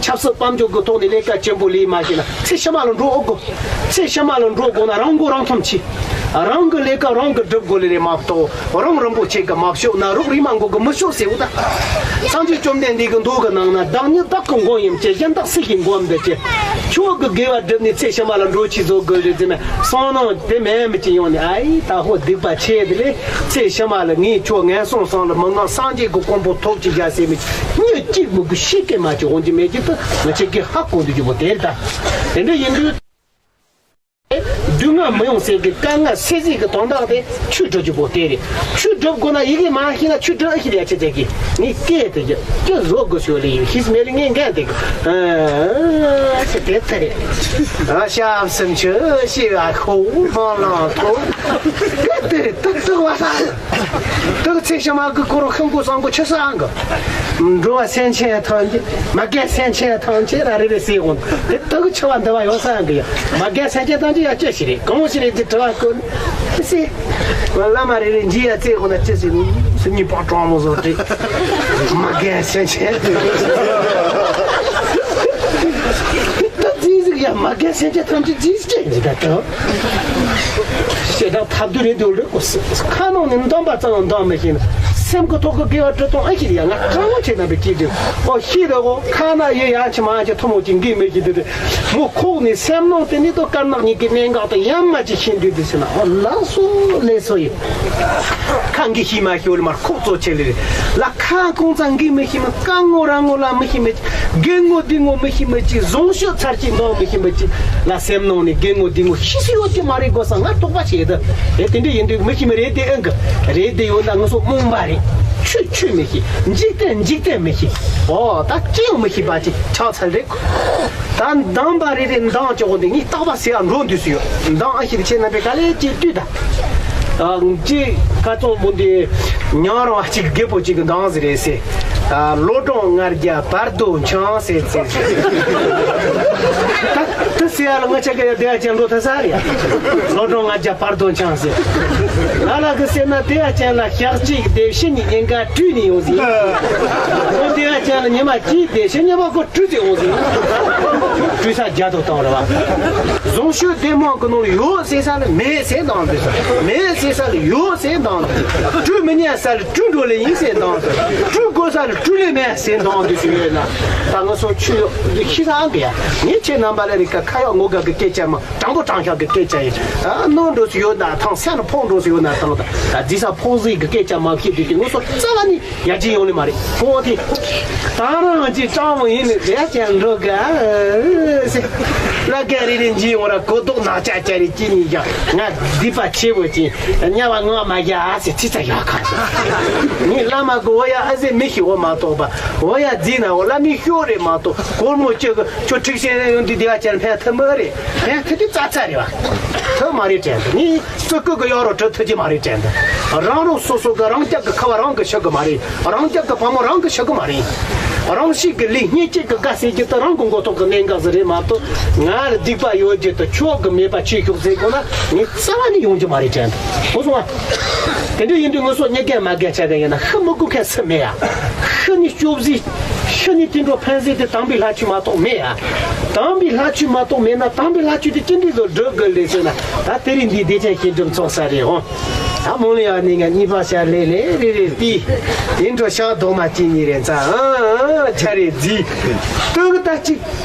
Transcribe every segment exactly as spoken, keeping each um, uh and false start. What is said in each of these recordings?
ཆབ་སྲིད་དཔལ་འབྱོར་གྱི་ཐོག་ནས་ལས་ཀ་ཆེན་པོ་ལས་མ་ཤེས་ན་ཚེ་ཕྱི་མ་ལ་འགྲོ་ཨེ་དགོས། ཚེ་ཕྱི་མ་ལ་འགྲོ་དགོས་ན་རང་མགོ་རང་འཐོམ་བྱེད། རང་གི་ལས་ཀ་རང་གིས་སྒྲུབ་དགོས་ལེ་རེད་མ་གཏོགས་རང་རིན་པོ་ཆེ་གིས་མ་ཕྱུག་ན་རོགས་རིན་མ་མགོ་གིས་མི་ཕྱུག་ཟེར་བ་ད། སངས་རྒྱས་བཅོམ་ལྡན་འདས་ཀྱི་མདོ་གི་ནང་ན་བདག་ཉིད་བདག་གི་མགོན་ཡིན་གྱི། གཞན་དག་སུ་ཞིག་མགོན་འདི་ཀྱི། ཁྱོད་ཀྱི་དགེ་བ་བསྒྲུབས་ནས་ཚེ་ཕྱི་མ་ལ་འགྲོ་ཆེད་བཟོ་དགོས་རེད་ཟེར་ནས་བསམ་ནང་དེ་མེད་མི་ཅི་ཡོང་ནས་ཨ་ཡི་ད་ཧོ་སྡིག་པ་ཆེ་དེ་ལས། ཚེ་ཕྱི་མ་ལ་ངས་ཁྱོད་ངན་སོང་གསུམ་ལ་མི་མངའ། སངས་རྒྱས་ཀྱི་གོ་འཕང་ཐོབ་ཅིག་བྱ་ཟེར་མི་མྱི་གཅིག་མི་དགོས་ཤིག་གི་མ་ཅིག་འོང་གི་མེད་ཀྱི་ད་ང་ཆེ་གི་ཧ་གོ་འདུག་རྒྱུ་པོ་དེ་རེད་ད། དེ་འདྲ་ཡིན་དུས། སྡུག་བསྔལ་མི་ཡོང་ཟེར་གི་དཀའ་ངལ་སེལ་ཟེར་གི་དོན་དག་དེ་ཆོས་སྒྲུབ་རྒྱུ་པོ་དེ་རེད། ཆོས་སྒྲུབ་དགོས་ན་ཡི་གེ་མ་ཤེས་ན་ཆོས་སྒྲུབ་ཨེ་ཤེས་ཡ་ཆེ་ཚད་གི་ངས་སྐད་དེ་རྒྱུ་སྐད་བཟོ་དགོས་ཤོག་ལེ་ཡིན་ཤེས་མེད་ལེ་ངས་འགན་དེ་གི་ཨ་ཆེ་དེ་ཚ་རེད། ཨ་ཞབས་སུ་མཆི་ཞེས་ཨ་ཁོ་ཧ་ལང་ཐོ་སྐད་དེ་རེད་ཏག་ཏག་བ་ས། དག་ཚེ་ཕྱི་མ་གི་ཁོ་རང་ཤིང་ཀུ་སང་ཀུ་ཆུ་སང་གི། འགྲོ་བ་སེམས་ཅན་ཐམས་ཅད་མ་རྒན་སེམས་ཅན་ཐམས་ཅད་ར་རེ་རེ་སེ་འོང་དེ་དག་ཆུ་བ་འདི་བ་ཡོད་སང་གི་ཡ། མ་རྒན་སེམས་ཅན་ཐམས་ཅད་ཡ་ཅི་ཞིག་རེད་གང་ཞིག་རེད་དེ་དྲི་བ་ཀུན་སེ། བླ་མ་རེ་རེ་འཇི་ཡ་ཚེ་འོང་ན་ཅི་ཟེར་ནི་སུ་གཉིས་པ་གྲོང་མོ་བཟོ་དེ། མ་རྒན་སེམས་ཅན་དེ། ད་རྫིས་ཟིག་ཡ་མ་རྒན་སེམས་ཅན་ཐམས་ཅད་རྫིས་ཅན་ཟིག་ད་དང་། ཞེ་དྲག་ཐབས་སྡུག་རེད་འདུག་རེད་གོ་ཁ་ནང་ནས་འདམ་པ་ཙམ་འདམ་མི་ཤེས་ན་སེམས་ཀྱི་ཐོག་གི་དགེ་བ་དྲི་དང་ཨ་ཤེས་ཡ་ང་སྤྲང་བོ་ཆེ་ན་བའི་སྐྱིད་འདུག་ཨོ་ཤེས་རེད་གོ་ཁ་ན་ཡི་ཡང་ཆི་མ་ཆི་ཐུ་མོ་ཅི་འགི་མི་ཤེས་འདུག་རེད་མོ་ཁོག་ནས་སེམས་ནང་དེ་ནི་ཏོ་དཀར་ནག་གཉིས་ཀྱི་གནད་འགག་དང་ཡང་མ་ཅི་ཤེས་འདུག་དེ་ཟེར་ན་ཨོ་ལགས་སོ་ལས་སོ་ཡིན། ཁ་འགི་ཤེས་མ་ཤེས་ལ་མར་ཁོག་ཙོ་ཆེ་ལེ་ལ་ཁ་ཀོང་ཙང་འགི་མི་ཤེས་མི་ཀ་ངོ་ར་ངོ་ལ་མི་ཤེས་མི། དགེ་ངོ་སྡིག་ངོ་མི་ཤེས་མི་གཅིག་བཟང་སྤྱོད་ཚར་གཅིག་འདང་མི་ཤེས་མི་གཅིག་ལ་སེམས་ནང་ནས་དགེ་ངོ་སྡིག་ངོ་ཤེས་སུ་ཡོད་ཀྱི་མ་རེད་དགོས་ས་ང་རྟོགས་པ་བྱེད་དུ་ཨེ་དེ་འདྲ་ཡིན་དུས་མི་ཤེས་མི་རེད་དེ་ཨེ་གི་རེད་དེ་ཡོད་ན་ང་ཚོ་རྨོངས་པ་རེད། ཆོས་ཆོས་མི་ཤེས་འཇིག་རྟེན་འཇིག་རྟེན་མི་ཤེས་ཨོ་ད་ཅི་ཡང་མི་ཤེས་པ་ཅིག་ཆགས་ཚར་རེད། ད་འདང་པ་རེ་རེ་འདང་ཅོག་འདི་ངས་རྟག་པ་ཟེར་ཡ་འགྲོ་འདུས་སུ་ཡོད་འདང་ཨ་ཤེས་ཆེ་ན་པའི་ག་ལེ་ཅིག་ལྟོས་ད། ཅི་ཁ་ཚོང་བུ་འདི་ཉང་རོང་གཅིག་རྒད་པོ་གཅིག་གི་འདང་ཟེར་རེད་ཟེར། ལོ་གྲངས་ལྔ་བརྒྱ་བར་དོ་འཆང་ཟེར་ཟེར་ཟེར། ད་དུ་ཟེར་ཡ་ལ་ང་ཆ་ག་ཡ་བདེ་བ་ཅན་འགྲོ་ཐ་ས་རེད་ཡ། ལོ་གྲངས་ལྔ་བརྒྱ་བར་དོ་འཆང་ཟེར། ང་ལ་གི་ཟེར་ན་བདེ་བ་ཅན་ལ་ཞག་གཅིག་བདེ་བཤེས་ཉིན་ཉིན་ཀ་བཀྲུས་ནས་ཡོང་ཟེར། ཁོ་བདེ་བ་ཅན་ལ་ཉི་མ་གཅིག་བདེ་བཤེས་ཉི་མ་ཁོ་བཀྲུས་ཏེ་འོང་ཟིག་བཀྲུས་ས་རྒྱ་དོ་བཏང་ར་བ། བཟང་སྤྱོད་ལྡན་མང་གི་ནང་ལ་ཡོད་ཟེར་ས་ལ་མེད་ཟེར་བཏང་འདུག་མེད་ཟེར་ས་ལ་ཡོད་ཟེར་བཏང་འདུག་བཀྲུས་མི་ཉན་ས་ལ་བཀྲུས་འགྲོ་ལེ་ཡིན་ཟེར་བཏང་འདུག་བཀྲུས་དགོས་ས་ལ་བཀྲུས་ལེ་མེད་ཟེར་བཏང་འདུག་ཞུ་ཡོད་ན། ད་ང་ཚོ་ཆུ་ཤི་ས་ཨང་གི་ཡ། ངས་ཁྱེད་རྣམ་པ་ལ་རིག་ཀ་ཁ་ཡག་ངོ་དགའ་གི་སྐད་ཆ་མ་དྲང་པོ་དྲང་བཞག་གི་སྐད་ཆ་ཡིན། ཨ་ནོར་འགྲོ་སུ་ཡོད་ན་ཐང་སེམས་ལ་ཕོག་འགྲོ་སུ་ཡོད་ན་ཐང་ད་རྫི་ས་ཕོག་ཟིག་གི་སྐད་ཆ་མ་བཤད་དུས་ཀྱི་ང་ཚོ་རྩ་བ་ནི། ཡར་རྒྱས་ཡོང་ནི་མ་རེད། ཁོང་དེ། ད་རང་གི་སྤྲང་བོ་ཡིན་ནི་རེད་ཀྱང་འགྲོ་ག་ཟེར། བླ་རྒན་རེ་རེ་འཇིན་འོང་ར་གོ་ལྡོག་ནག་ཅག་ཅག་རེ་ཅི་ནི་ཡ་ང་སྡིག་པ་ཆེ་བོ་ཅིག་དམྱལ་བ་ངོ་མ་ཡ་ཟེར་ཚིག་ཚ་ཡག་ཁ་ཟེར། ངའི་བླ་མ་གི་འོ་ཡ་ཨ་ཟེ་མི་ཤི་འོ་མ་གཏོགས་པ་འོ་ཡ་རྫིས་ན་འོ་བླ་མའི་ཤོག་རེད་མ་གཏོགས་སྒོར་མོ་གཅིག་གི་ཁྱོད་ཁྲིག་ཤེས་ཡོང་དུས་དེ་བ་ཅན་ཕན་ཐུབ་མི་རེད། ཕན་ཐུབ་དུས་ཙག་ཙག་རེད་བ། ཐུབ་མ་རེད་དྲན་འདུག་ངས། སུ་ཀུ་གི་ཡོ་རོ་གྲི་ཐུ་ཅི་མ་རེད་དྲན་འདུག་རང་རང་སོ་སོ་གི་རང་རྒྱབ་གི་ཁ་བ་རང་གི་ཤི་གི་མ་རེད། རང་རྒྱབ་གི་བ་མོ་རང་གི་ཤི་གི་མ་རེད། རང་ཤི་གི་ལས་སྙིང་རྗེ་གི་དགའ་སེ་གི་དུ་རང་གི་མགོ་ཐོག་གི་གནད་འགག་ཟིག་རེད་མ་གཏོགས་ང་ལ་སྡིག་པ་ཡོད་རྒྱུ་དུ་ཆོག་གི་མེད་པ་ཆེ་ཤོག་ཟེར་དགོས་ན་ངས་རྩ་བ་ནས་ཡོང་རྒྱུ་མ་རེད་དྲན་འདུག་གོ་སོང་ང་། དེ་འདྲ་ཡིན་དུས་ང་ཚོ་མྱི་རྒན་མ་རྒན་ཆ་ག་ཡིན་ན་ཤི་མི་དགོས་མཁན་སུ་མེད་ཡ། ཤི་ནི་སྐྱོབ་ཟིག་ཤི་ནི་དེ་འགྲོ་ཕན་ཟེར་དེ་དམ་པའི་ལྷ་ཆོས་མ་གཏོགས་མེད་ཡ། དམ་པའི་ལྷ་ཆོས་མ་གཏོགས་མེད་ན་དམ་པའི་ལྷ་ཆོས་དེ་ཅི་འདྲའི་བཟོ་སྒྲུབ་དགོས་ལས་ཟེར་ན་ད་དེ་རིང་འདི་བདེ་ཆེན་ཞི་འགྲིམ་ཚོགས་ས་རེད་འོང་། ད་མོ་ལ་ཡ་ནི་ང་གཉིས་པ་ཤར་ལེ་ལེ་རེ་རེ་ཏི། དེ་འགྲོ་ཤག་རྡོག་མ་ཅི་ཉི་རེ་ཙ་ཨ་ཆ་རེ་རྫི། སྟོད་ད་ཅིག་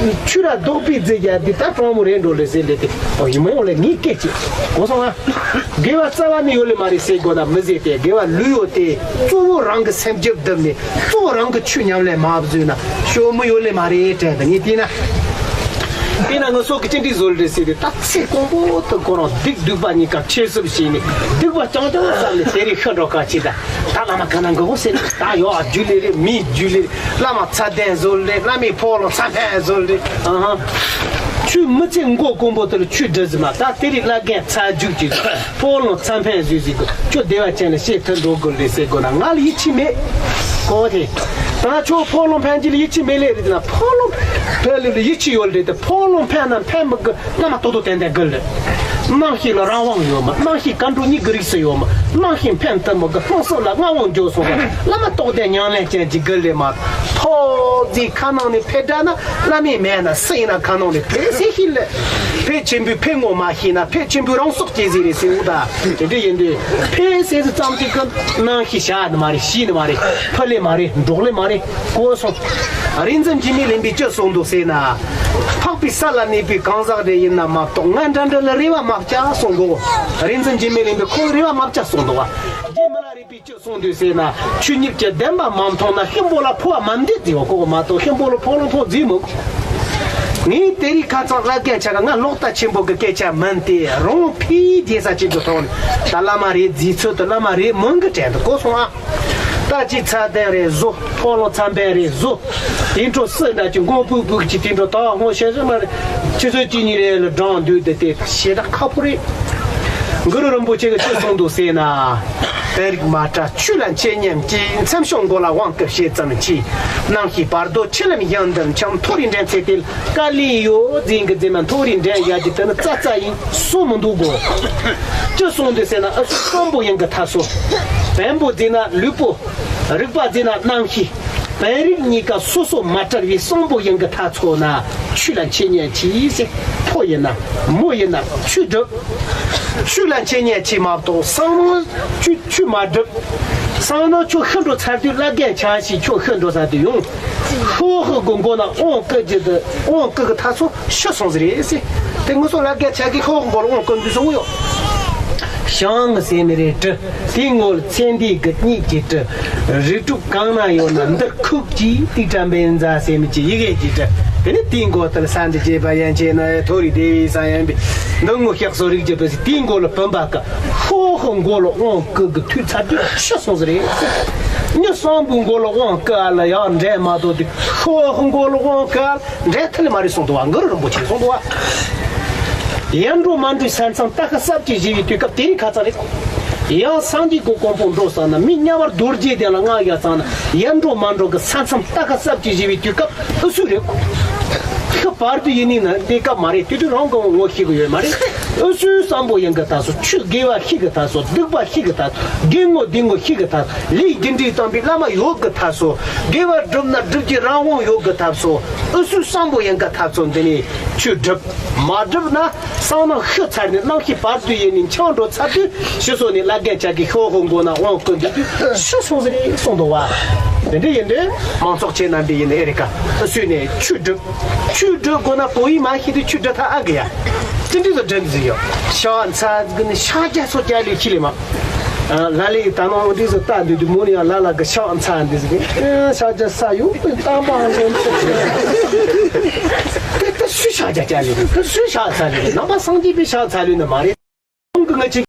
ཆུ་ར་རྡོག་པའི་རྫི་རྒྱ་འདི་ད་གྲོང་མོ་རེ་འགྲོ་ལེ་ཟེར་ལེ་ཏི། ཨོ་ཡི་མ་ཡོང་ལེ་ངའི་སྐད་ཅིག་གོ་སོང་ཨ། དགེ་བ་རྩ་བ་ནས་ཡོད་ལེ་མ་རེད་ཟེར་དགོས་ན་མི་ཟེར་ཏེ་དགེ་བ་ལུས་ཡོད་དེ་གཙོ་བོ་རང་གི་སེམས་རྒྱུད་བསྡུམ་ནས་གཙོ་བོ་རང་གི་ཆོས་ཉམས་ལེན་མ་བཟོས་ན་ཤོ་མི་ཡོད་ལེ་མ་རེད་དྲན་ད་ངས་བལྟས་ན། དེས་ན་ང་ཚོ་གི་ཅི་འདྲའི་བཟོ་ལེ་ཟེར་ཏེ་ད་ཚེ་གང་པོ་དུ་ཁོ་རང་སྡིག་སྡིག་པ་གཉིས་ཀ་ཆེ་སུབ་བྱས་ནས་སྡིག་པ་རྐྱང་རྐྱང་བསམ་ནས་དེ་རིང་ཤི་འགྲོ་ག་ཅི་ད་ད་བླ་མ་ག་ན་འགོ་ཟེར་ད་ཡོ་ཨ་རྒྱུ་ལེ་རེད་མིའི་རྒྱུ་ལེ་རེད་བླ་མ་ཚ་གདན་བཟོ་ལེ་བླ་མའི་ཕོ་ལོ་ཚ་ཕན་བཟོ་ལེ་ཨ་ཧ། ཆུ་མི་ཚེ་མགོ་དཀོན་པོ་དེ་ལ་ཆུ་འདྲི་ཟི་མ་ད་དེ་རིང་བླ་རྒན་ཚ་རྒྱུག་ཅིག་ཕོ་ལོ་ཚ་ཕན་བཟོས་ཟིག་གི་ཁྱོད་བདེ་བ་ཅན་ལ་ཤེས་ཐུབ་འགྲོ་དགོས་ལེ་ཟེར་དགོས་ན་ང་ལ་ཡིད་ཆེས་མེད་གོ་དེ། ད་ཁྱོད་ཕོ་ལོང་འཕེན་གྱི་ལ་ཡིད་ཆེས་མེད་ལེ་རེད་ན། ཕོ་ལོང་འཕེན་ལེ་ལ་ཡིད་ཆེས་ཡོད་རེད་དེ། ཕོ་ལོང་འཕེན་ན་འཕེན་མི་དགོས། རྣམ་པ་ཏོག་ཏོག་ཏན་ཏན་དགོས་ལེ། རྣམ་ཤེས་ལ་རང་དབང་ཡོད་མ། རྣམ་ཤེས་ག་འགྲོ་ནི་གི་རིགས་སུ་ཡོད་མ། རྣམ་ཤེས་འཕེན་ཐུབ་མི་དགོས། སྣང་སྲིད་ལ་མངའ་དབང་འཇོག་སོང་བ། བླ་མ་རྟོགས་ལྡན་ཉམས་ལེན་ཅན་གྱི་དགོས་ལེ་མ། ཕོ་ཟིག་ཁ་ནང་ནས་ཕེབས་འདྲ་ན། བླ་མའི་མེད་ན་སུ་ཡིན་ན་ཁ་ནང་ནས་ཕེབས་ཟེར་ཤེས་ལེ། ཕེབས་ཆེན་པོའི་ཕེབས་ངོ་མ་ཤེས་ན། ཕེབས་ཆེན་པོའི་རང་སྲོག་གཅོད་ཟིག་རེད་ཟེར་འུ་ད། དེ་འདྲ་ཡིན་དུས་ཕེབས་ཟེར་ཟིག་ཙམ་གཅིག་གི་རྣམ་ཤེས་བྱ་ནི་མ་རེད། ཤེས་ནི་མ་རེད། ཕུ་ལེ་མ་རེད། འགྲོགས་ལེ་མ་རེད། གོ་སོང་། རིག་འཛིན་འཇིགས་མེད་གླིང་པས་ཅི་གསུངས་འདུག་ཟེར་ན། འཕགས་པའི་ས་ལ་གནས་པའི་གང་ཟག་རེ་ཡིན་ན་མ་གཏོགས། ང་འདྲ་འདྲ་ལ་རེ་བ་མ་བྱ་གསུང་གོ། རིག་འཛིན་འཇིགས་མེད་གླིང་པས་ཁོ་རེ་བ་མ་བྱ་གསུང་འདུག་བ། རྗེ་མི་ལ་རས་པས་ཅི་གསུངས་འདུག་ཟེར་ན། ཆོས་ཉིད་ཀྱི་བདེན་པ་མ་མཐོང་ན། གཤིན་པོ་ལ་འཕོ་བ་མ་འདོད་ཟེར་བ་གོ་མ་གཏོགས། གཤིན་པོ་ལ་འཕོ་ལོང་འཕོ་ཟེར་མི་གོ། ངས་དེ་རིང་ཁ་སང་བླ་རྒན་ཆ་ག་ང་ལོག་ལྟ་ཆེན་པོ་གི་སྐད་ཆ་མིན་ཏེ། རང་ཕའི་རྒྱལ་ས་ཅིག་གི་ཐོག་ནས་ད་བླ་མ་རེད་ཟེར་ཚུལ་དུ་བླ་མ་རེད་མིན་གི་དྲན་དུ་གོ་སོང་ཨ། ད་ཅིག་ཚད་ལྡན་རེད་བཟོ། ཕོ་ལོང་ཚད་ལྡན་རེད་བཟོ། དེ་འཕྲོ་སུ་འདྲ་ཅིག་མགོ་ཕུག་ཕུག་ཅིག་དེ་འཕྲོ་ད་ངོ་ཤེས་ཤེས་མ་རེད། ཆུ་ཚོད་གཅིག་གཉིས་རེ་ལ་འགྲངས་འདུག་དེ་དེ་ཞེ་དྲག་ཁག་པོ་རེད། གུ་རུ་རིན་པོ་ཆེ་གིས་ཅི་གསུངས་འདུག་ཟེར་ན། དཔོན་རིགས་མ་བཀྲ་ཆོས་ལ་འཆད་ཉན་གྱིས། མཚམས་ཞོག་མགོ་ལ་དབང་བསྐུར་བྱེད་ཙམ་གྱིས། རྣམ་ཤེས་བར་དོ་ཆུ་ལམ་ཡང་དུ་འཁྱམས། མཐོ་རིས་འགྲན་ཚད་དེ་ལ་དཀའ་ལས་ཡོད། རྫིང་གི་རྫི་མ་མཐོ་རིས་འགྲན་ཡ་གི་དེ་ནི་རྩ་རྩ་ཡིན་གསུང་མི་འདུག་གོ། ཅི་གསུངས་འདུག་ཟེར་ན། ཨ་སུ་གསོན་པོ་ཡིན་གི་ཐ་སོ། བེམ་པོ་རྫི་ན་ལུས་པོ། རིག་པ་རྫི་ན་རྣམ་ཤེས། བེམ་རིག་གཉིས་ཀ་སོ་སོ་མ་བྲལ་བའི་གསོན་པོ་ཡིན་གི་ཐ་ཚོ་ན། ཆོས་ལ་འཆད་ཉན་གྱིས་ཟེར། ཕོ་ཡིན་ན་མོ་ཡིན་ན་ཆོས་སྒྲུབ། ཆོས་ལ་འཆད་ཉན་གྱིས་མ་གཏོགས་སང་ནང་ཆོས་ཆོས་མ་སྒྲུབ། སང་ནང་ཆོས་ཤི་འགྲོ་ཚར་དུས་བླ་རྒན་ཆ་ཞིག་ཆོས་ཤི་འགྲོ་ཚར་དུས་ཡོང་། ཤོག་ཤོག་གི་མགོ་ན་དབང་བསྐུར་རྒྱུ་དེ་དབང་བསྐུར་གི་ཐ་ཚོ་ཤི་སོང་ཟེར་རེད་ཟེར། དེ་ངོ་སོ་བླ་རྒན་ཆ་གིས་ཤོག་ཤོག་མགོ་ལ་དབང་བསྐུར་འདུག་ཟེར་གོ་ཡོད། བྱང་ཟེར་མི་རེད་དྲི། དེའི་ངོ་ལ་ཚེ་འདས་ཀྱི་གཉིད་ཀྱི་དྲི། རིགས་དྲུག་གང་ན་ཡོད་ན་འདིར་ཁུག་ཅིག། དེ་དྲན་པའི་མཛའ་ཟེར་མི་གྱི་ཡི་གེ་ཀྱི་དྲི། དེ་ནི་དེའི་མགོ་དེ་ལ་ས་འདི་བྱེད་པ་ཡན་ཆད་ན་མཐོ་རིས་དེ་བས་ས་ཡན་པའི་འདི་ངོ་ཤག་སོ་རིགས་ཀྱི་བུ་ཟེར། དེའི་མགོ་ལ་བུམ་པ་ཀ། ཤོག་ཤོག་མགོ་ལ་དབང་བསྐུར་གི་དུས་ཚར་དུས་ཤི་སོང་ཟེར་རེད། མྱི་གསོན་པོའི་མགོ་ལ་དབང་བསྐུར་ཨ་ལ་ཡང་འདྲེན་མ་ཐོག་དུས་ཤོག་ཤོག་མགོ་ལ་དབང་བསྐུར་ཨ་ལ་འདྲེན་ཐུབ་ལེ་མ་རེད་གསུངས་འདུག་བ། གུ་རུ་རིན་པོ་ཆེས་གསུངས་འདུག་བ། ཡར་འགྲོ་མར་འགྲོའི་ས་མཚམས་རྟ་ཁ་ས་བཅད་བཞི་བའི་དུས་སྐབས་དེ་རིང་ཁ་ཚ་རེད། ཡང་སངས་རྒྱས་ཀྱི་གོ་འཕང་འགྲོ་བསམ་ན། མི་དམྱལ་བར་རྡོ་རྗེ་གདན་ལ་སྔགས་བརྒྱ་བརྩམས་ན། ཡར་འགྲོ་མར་འགྲོ་གི་ས་མཚམས་རྟ་ཁ་ས་བཅད་བཞི་བའི་དུས་སྐབས་ཨུ་སུ་རེད། ཁ་བར་དུ་ཡིན་ནི་ན་དེ་སྐབས་མ་རེད། དེ་དུས་རང་གི་ངོ་ཤེས་གི་ཡོད་མ་རེད། ཨུ་སུའི་བསམ་པོ་ཡིན་གི་ད་སོ། ཆོས་དགེ་བ་ཤེས་གི་ད་སོ། སྡིག་པ་ཤེས་གི་ད་སོ། དགེ་ངོ་སྡིག་ངོ་ཤེས་གི་ད་སོ། ལས་རྒྱུ་འབྲས་དམ་པའི་བླ་མ་ཡོད་གི་ད་སོ། དགེ་བ་སྒྲུབ་ན་སྒྲུབ་ཀྱི་རང་དབང་ཡོད་གི་ད་སོ། ཨུ་སུའི་བསམ་པོ་ཡིན་གི་ད་སོ། འདི་ནི་ཆོས་སྒྲུབ། མ་སྒྲུབ་ན་སང་ནང་ཤི་ཚར་ནས་རྣམ་ཤེས་བར་དུ་ཡིན་ནས་འཆང་འགྲོ་ཚར་དུས་ཤི་སོང་ནས་བླ་རྒན་ཆ་གི་ཤོག་ཤོག་མགོ་ན་དབང་བསྐུར་འདུག་དུས་ཤི་སོང་ཟེར་རེད་གསུངས་འདུག་བ། དེ་འདྲ་ཡིན་དུས་མང་ཚོགས་ཁྱེད་རྣམ་པས་ཡིན་ན་ཨེ་རེད་ཀ། སུས་ནས་ཆོས་སྒྲུབ། ཆོས་སྒྲུབ་དགོས་ན་བོད་ཡིག་མ་ཤེས་དུས་ཆོས་སྒྲུབ་ཐབས་ཨ་གི་ཡ། ཅི་འདྲ་ཟེར་སྒྲུབ་ཟིག་ཡོད། ཤ་ཚ་གི་ནི་ཤ་རྒྱ་སོ་རྒྱ་ལས་ཁྱི་ལས་མ། ལ་ལས་ད་ནང་འདི་ཚོ་ལྟ་འདུག་དུས་མོ་ནི་ཡང་ལ་ལ་གི་ཤག་འཚལ་འདི་ཟིག་ཨེ་ཤག་རྒྱ་ས་ཡོད་པའི་གཏམ་པ་ཧང་སང་ཚོ། དེ་ལྟ་སུས་ཤག་རྒྱ་རྒྱ་ལས་དེ་སུས་ཤག་ཚ་ལས་ནང་པ་སངས་རྒྱས་པའི་ཤག་ཚ་ལས་ནི་མ་རེད། ཁོང་གི་ང་ཅིག